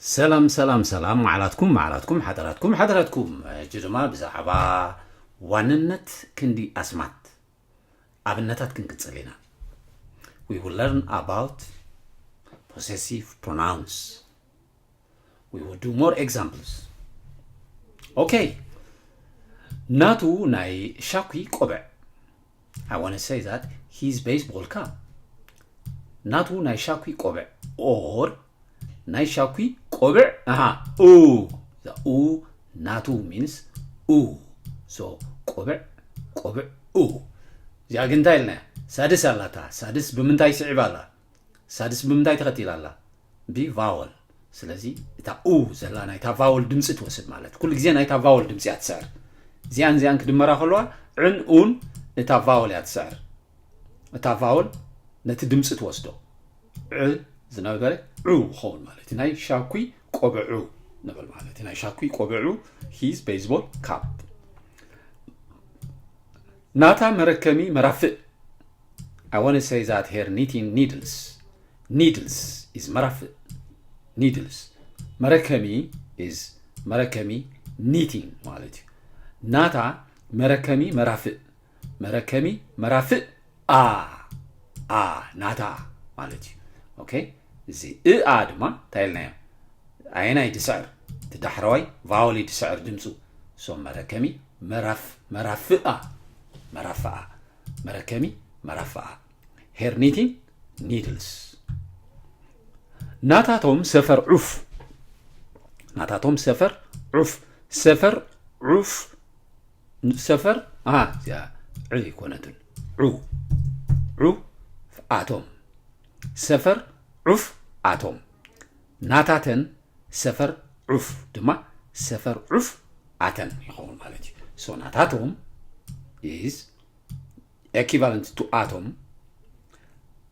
ሰላም ሰላም ሰላም፣ መዓላትኩም መዓላትኩም፣ ሓደራትኩም ሓደራትኩም። ሕጂ ድማ ብዛዕባ ዋንነት ክንዲ ኣስማት ኣብነታት ክንቅጽል ኢና። We will learn about possessive pronouns. We will do more examples. Okay. ናቱ ናይ ሻኩ ቆብዕ። I want to say that his baseball cap. ናቱ ናይ ሻኩ ቆብዕ or ናይ ሻኩ ቆብዕ። ኣሃ፣ ኡ። እዛ ኡ ናቱ means ኡ። So ቆብዕ፣ ቆብዕ፣ ኡ። እዚኣ ግን እንታይ ኢልና? ሳድስ ኣላታ። ሳድስ ብምንታይ ስዒባ ኣላ? ሳድስ ብምንታይ ተኸቲላ ኣላ? ብ vowel። ስለዚ እታ ኡ ዘላ ናይታ vowel ድምፂ ትወስድ ማለት። ኩሉ ግዜ ናይታ vowel ድምፂ እያ ትስዕር። እዚኣን እዚኣን ክድመራ ከለዋ ዕን ኡን እታ vowel እያ ትስዕር። እታ vowel ነቲ ድምፂ ትወስዶ። ዕ ዝነበረ ዑ ክኸውን ማለት እዩ። ናይ ሻኩ ቆብዑ ንብል ማለት እዩ። ናይ ሻኩ ቆብዑ his baseball cap። ናታ መረከሚ መራፍእ። I want to say that her knitting needles. Needles is መራፍእ። Needles። መረከሚ is መረከሚ knitting ማለት እዩ። ናታ መረከሚ መራፍእ። መረከሚ መራፍእ ኣ፣ ኣ፣ ናታ ማለት እዩ። ኦኬ፣ እዚ እ ኣ ድማ እንታይ ኢልናዮ? ኣየናይ ድስዕር? እቲ ዳሕረዋይ vowel ድስዕር ድምፁ። So መረከሚ መራፍ-፣ መራፍኣ፣ መራፍኣ፣ መረከሚ መራፍኣ። Her knitting needles። ናታቶም ሰፈር ዑፍ። ናታቶም ሰፈር ዑፍ። ሰፈር ዑፍ። ሰፈር፣ ኣሃ፣ እዚኣ ዕ ኣይኮነትን። ዑ። ዑ ኣቶም። ሰፈር ዑፍ ኣቶም። ናታተን ሰፈር ዑፍ ድማ ሰፈር ዑፍ ኣተን ይኸውን ማለት እዩ። So ናታቶም is equivalent to ኣቶም።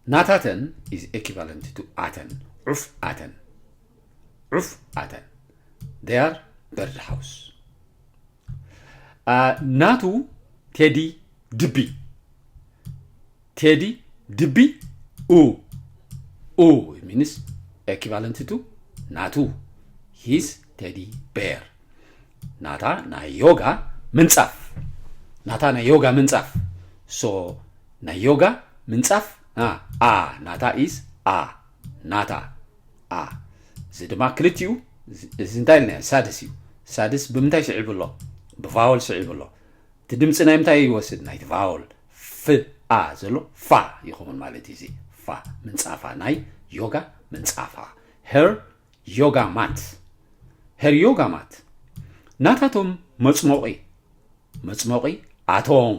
ናታተን is equivalent to ኣተን። ዑፍ ኣተን። ዑፍ ኣተን። They are bird house። ኣ፣ ናቱ ቴዲ ድቢ። ቴዲ ድቢ ኡ። ኡ means equivalent to ናቱ። His teddy bear። ናታ ናይ ዮጋ ምንጻፍ። ናታ ናይ ዮጋ ምንጻፍ። So ናይ ዮጋ ምንጻፍ፣ ኣ፣ ኣ፣ ናታ is ኣ። ናታ፣ ኣ። እዚ ድማ ክልቲኡ፣ እዚ፣ እዚ እንታይ ኢልና? ሳድስ እዩ። ሳድስ ብምንታይ ስዒቡ ኣሎ? ብ vowel ስዒቡ ኣሎ። እቲ ድምፂ ናይ ምንታይ ይወስድ? ናይቲ vowel። ፍ፣ ኣ ዘሎ ፋ ይኸውን ማለት እዩ። እዚ ፋ ምንጻፋ፣ ናይ ዮጋ ምንጻፋ። Her yoga mat። Her yoga mat። ናታቶም መጽሞቒ፣ መጽሞቒ ኣቶም፣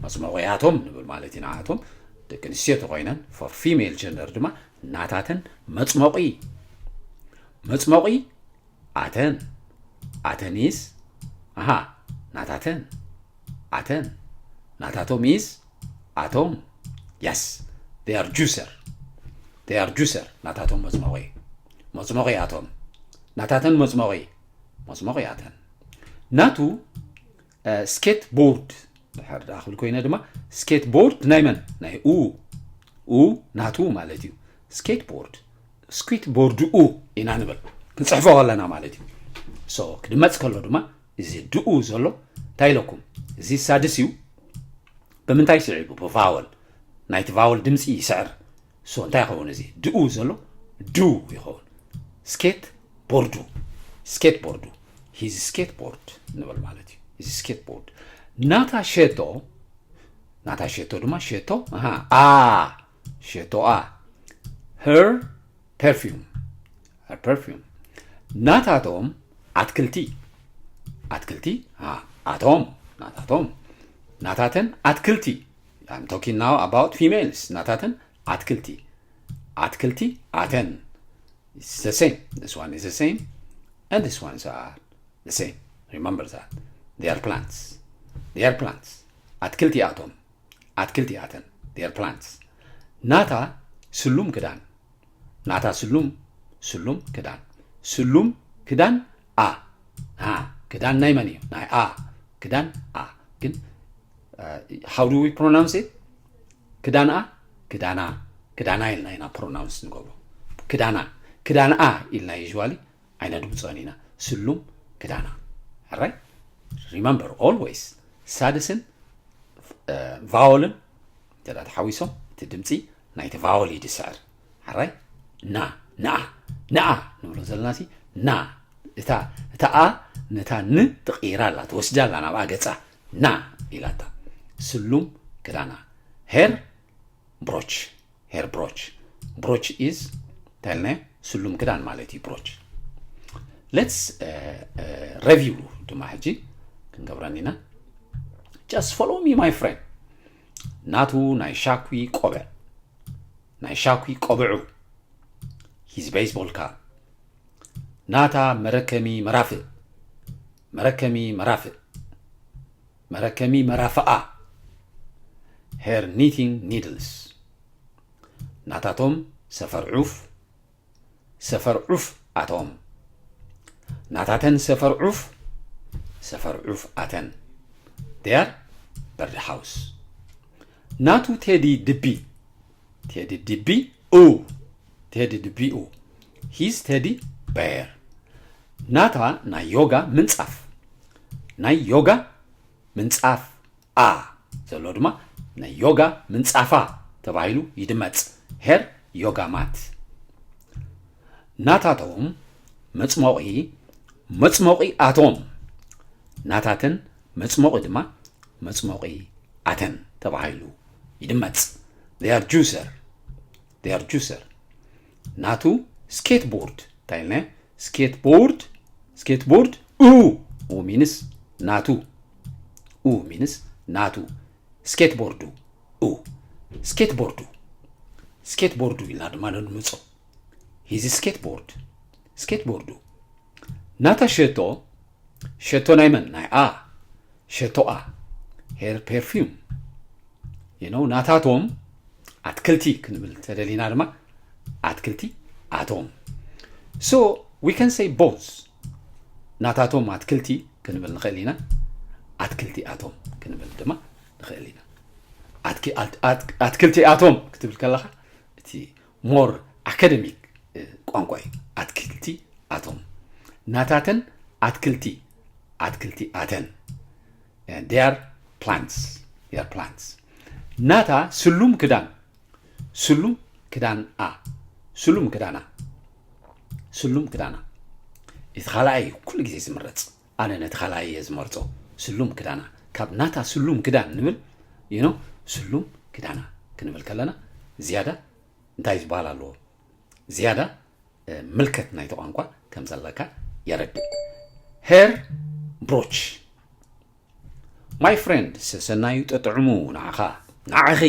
መጽሞቒ ኣቶም ንብል ማለት ኢና። ኣቶም ደቂ ኣንስትዮ ተኾይነን፣ for female gender ድማ ናታተን መጽሞቒ፣ መጽሞቒ ኣተን፣ ኣተን is፣ ኣሃ፣ ናታተን፣ ኣተን፣ ናታቶም is ኣቶም። Yes, they are juicer። They are juicer። ናታቶም መጽሞቒ፣ መጽሞቒ ኣቶም። ናታተን መጽሞቒ፣ መጽሞቒ ኣተን። ናቱ፣ እ፣ ስኬት ቦርድ ድሕር ደኣ ክብል ኮይነ ድማ፣ ስኬት ቦርድ ናይ መን? ናይ ኡ። ኡ ናቱ ማለት እዩ። ስኬት ቦርድ፣ ስኬት ቦርድ ኡ ኢና ንብል። ክንጽሕፎ ከለና ማለት እዩ። So ክድመጽ ከሎ ድማ እዚ ድኡ ዘሎ እንታይ ኢለኩም? እዚ ሳድስ እዩ። ብምንታይ ስዒቡ? ብ vowel። ናይቲ vowel ድምፂ ይስዕር። So እንታይ ይኸውን እዚ? ድኡ ዘሎ ዱ ይኸውን። ስኬት ቦርዱ። ስኬት ቦርዱ። His skateboard ንብል ማለት እዩ። እዚ ስኬት ቦርድ። ናታ ሸቶ፣ ናታ ሸቶ ድማ ሸቶ፣ ኣሃ፣ ኣ፣ ሸቶ ኣ። Her perfume። Her perfume። ናታቶም ኣትክልቲ። ኣትክልቲ፣ ኣ፣ ኣቶም፣ ናታቶም። ናታተን ኣትክልቲ። I'm talking now about females። ናታተን ኣትክልቲ። ኣትክልቲ ኣተን። It's the same. This one is the same. And this ones are the same. Remember that. They are plants. They are plants. ኣትክልቲ ኣቶም። ኣትክልቲ ኣተን። They are plants. ናታ ስሉም ክዳን። ናታ ስሉም፣ ስሉም ክዳን። ስሉም ክዳን ኣ። ኣ፣ ክዳን ናይ መን እዩ? ናይ ኣ። ክዳን ኣ። ግን፣ uh, how do we pronounce it? ክዳን ኣ፣ ክዳና፣ ክዳና ኢልና ኢና ፕሮናውንስ ንገብሮ። ክዳና፣ ክዳን ኣ ኢልና usually ኣይነድምፆን ኢና። ስሉም ክዳና። ኣራይ remember always ሳድስን ቫወልን እንተ ተሓዊሶም እቲ ድምፂ ናይቲ ቫወል እዩ ዝስዕር። ኣራይ ና ንኣ ንኣ ንብሎ ዘለና ሲ ና እታ እታ ኣ ነታ ን ትቕይራ ኣላ ትወስዳ ኣላ ናብኣ ገፃ ና ኢላታ። ስሉም ክዳና። ሄር ብሮች ሄር ብሮች ብሮች ኢዝ ተልነ ስሉም ክዳን ማለት እዩ። ብሮች let's review ድማ ሕጂ ክንገብረን ኢና። Just follow me my friend። ናቱ ናይ ሻኩ ቆብዕ ናይ ሻኩ ቆብዑ his baseball cap። ናታ መረከሚ መራፍእ መረከሚ መራፍእ መረከሚ መራፍኣ her knitting needles። ናታቶም ሰፈር ዑፍ ሰፈር ዑፍ ኣቶም። ናታተን ሰፈር ዑፍ ሰፈር ዑፍ ኣተን። They are bird house። ናቱ ቴዲ ድቢ ቴዲ ድቢ ኡ ቴዲ ድቢ ኡ his teddy bear። ናታ ናይ ዮጋ ምንፃፍ ናይ ዮጋ ምንፃፍ ኣ ዘሎ ድማ ናይ ዮጋ ምንፃፋ ተባሂሉ ይድመፅ። Her yoga mat። ናታቶም መፅሞቒ መፅሞቒ ኣቶም ናታተን መፅሞቒ ድማ መፅሞቒ ኣተን ተባሂሉ ይድመፅ። They are juicer they are juicer። ናቱ skateboard እንታይ ኢልና skateboard skateboard ኡ ኡ means ናቱ ኡ means ናቱ skateboard ኡ skateboard skateboard ኢልና ድማ ነድምፆ his skateboard skateboard ናታ ሸቶ ሸቶ ናይ መን ናይ ኣ ሸቶ ኣ her perfume you know ናታቶም ኣትክልቲ ክንብል ተደሊና ድማ ኣትክልቲ ኣቶም so we can say both ናታቶም ኣትክልቲ ክንብል ንኽእል ኢና ኣትክልቲ ኣቶም ክንብል ድማ ንኽእል ኢና ኣትክልቲ ኣቶም ክትብል ከለኻ እቲ more academic ቋንቋ እዩ ኣትክልቲ ኣቶም ናታተን ኣትክልቲ ኣትክልቲ ኣተን they are plants they are plants ናታ ስሉም ክዳን ስሉም ክዳን ኣ ስሉም ክዳና ስሉም ክዳና እቲ ካልኣይ እዩ ኩሉ ግዜ ዝምረፅ ኣነ ነቲ ካልኣይ እየ ዝመርፆ ስሉም ክዳና ካብ ናታ ስሉም ክዳን ንብል you know ስሉም ክዳና ክንብል ከለና ዝያዳ እንታይ ዝበሃል ኣለዎ ዝያዳ ምልከት ናይቲ ቋንቋ ከም ዘለካ የረድእ her brooch my friend ሰሰናዩ ጠጥዕሙ ንዓኻ ንዓኺ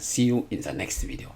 see you in the next video